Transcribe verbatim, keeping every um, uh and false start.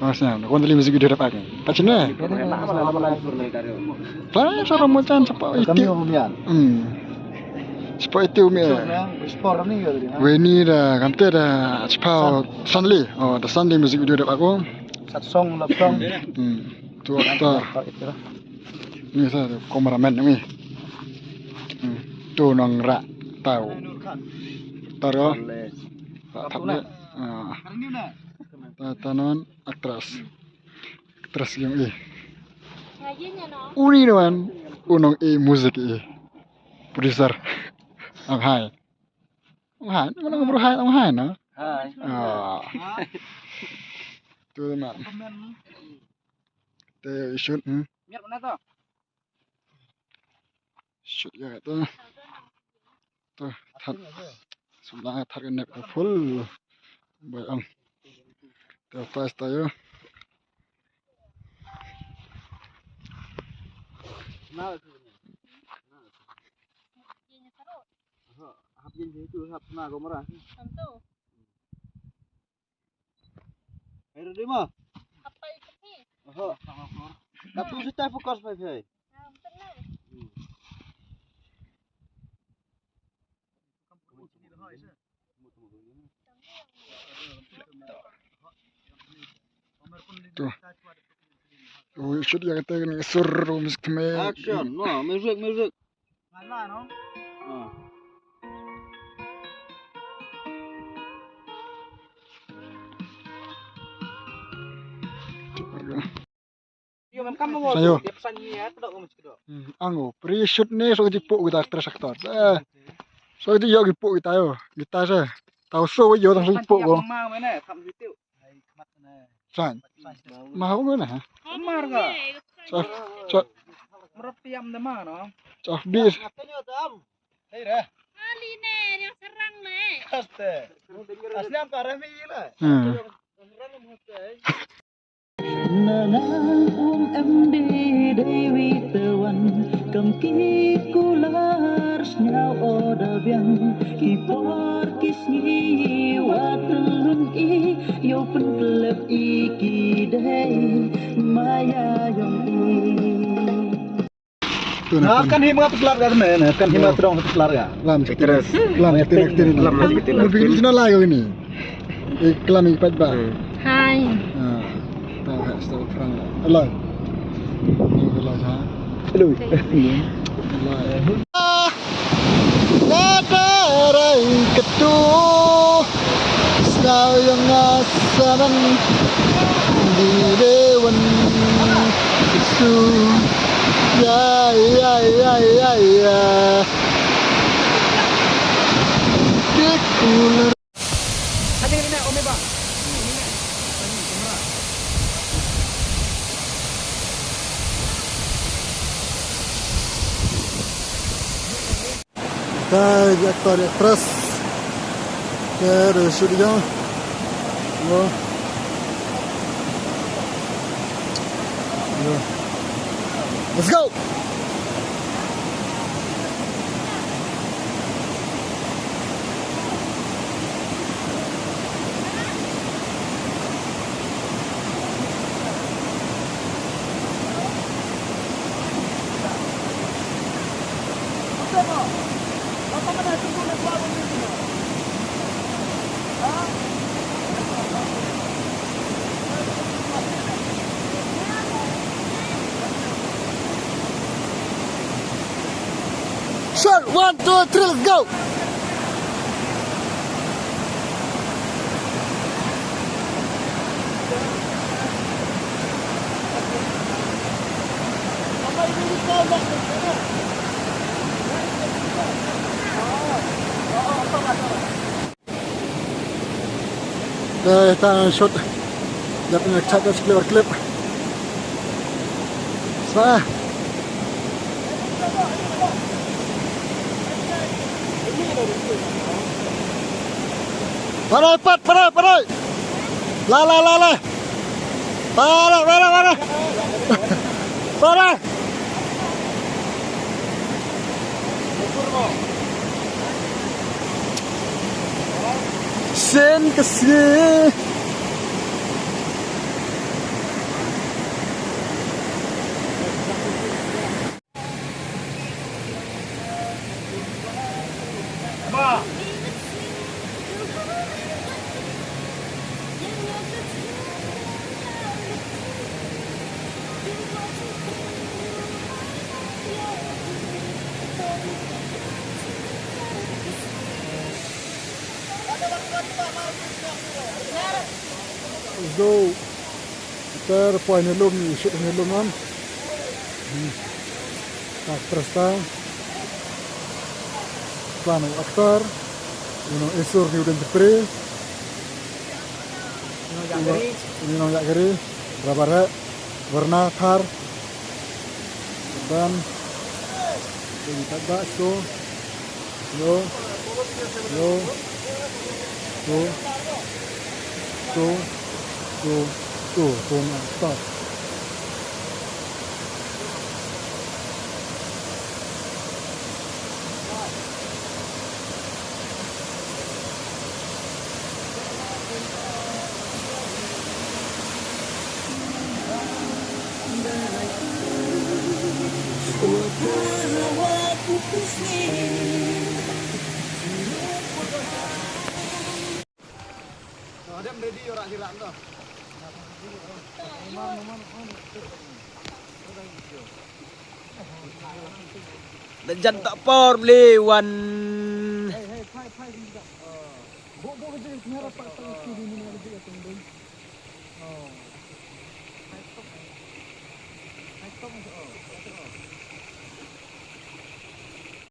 Mas na, kon tali music video dapat ni. Pachin na. Pla sa ram mo chan sapa itu. Hmm. Sapa itu me. Weni da kamte da sapa Sunday. Oh, da Sunday music video dapat ko. Sat song lap song. Hmm. Tu ta. Ni sa tu kameraman ni. Hmm. Tu nang ra tau. Taro. Ra thap ni. Ah. Ta ta non aktris. Aktris yung i. Uni nawan unong i music i. Producer. Ang hai. Ang hai. Ang hai. Ang hai na. Hai. Ah. Tu man. Te shoot hmm. Shoot ya tu. Tu thar. Sum la thar ka nep ka full. Bai ang. Tu pas ta yo. Hap yin tu hap na ko mara. Ai ready ma? Apa itu ni? Aha. Tapi kita fokus pai pai. Tu. Tu shoot ya kata ni sur music me. Action. No, music, music. Ngala no. Ah. Sayo. Hmm, ango, pre-shoot ne so jipo kita aktris aktor. Eh. So jiyo jipo kita yo. Kita sa. Tau so yo tang so jipo ko. San. Mau mana ha? Mar ka? Sa. Sa. Merapiam de mar no. Sa bis. Hei dah. Kali ne yang serang ne. Aste. Asli am ka rami lah. Hmm. Nana um em de dei wi te wan kam ki kular sñiaw o da biang ki por ki sngi wa telun i yow pyntlep i ki dei maya yong i. Tu na kan hima pyntlep ka ne, kan hima trong pyntlep ka. Lam. Lam tin tin. Lam. Lu bikin channel lai ko ni. Iklam i pat ba. Hai. Ah. Tau ha sto frang la. Alai. Alai ha. Hello. Alai. Nada rai ketu. Sna yang asanan. Di dewan. Su. Ya ya ya ya ya. Dikul. Dai, di aktor, di aktris. Te, dah shoot ïa. Oh. Let's go. Sir, one, two, three, let's go. Te tang shoot. Dap ïa chat da clip clip. Sa. Parai pat, parai, parai. La la la la. Parai, parai, parai. Parai. Sen ka sngi. Let's go. Actor, poi ne lum, i shoot ne lum am. Hmm. Actress ta. Plan actor. You know, isur ni udan jepre. You know, yak gari. Rabar he. Warna thar. Dan. Ini tak bak so. Yo. Yo. Tu. Tu. Tu. Tu. Tu. Tu. Nah, stop. Dah jan tak por beli wan.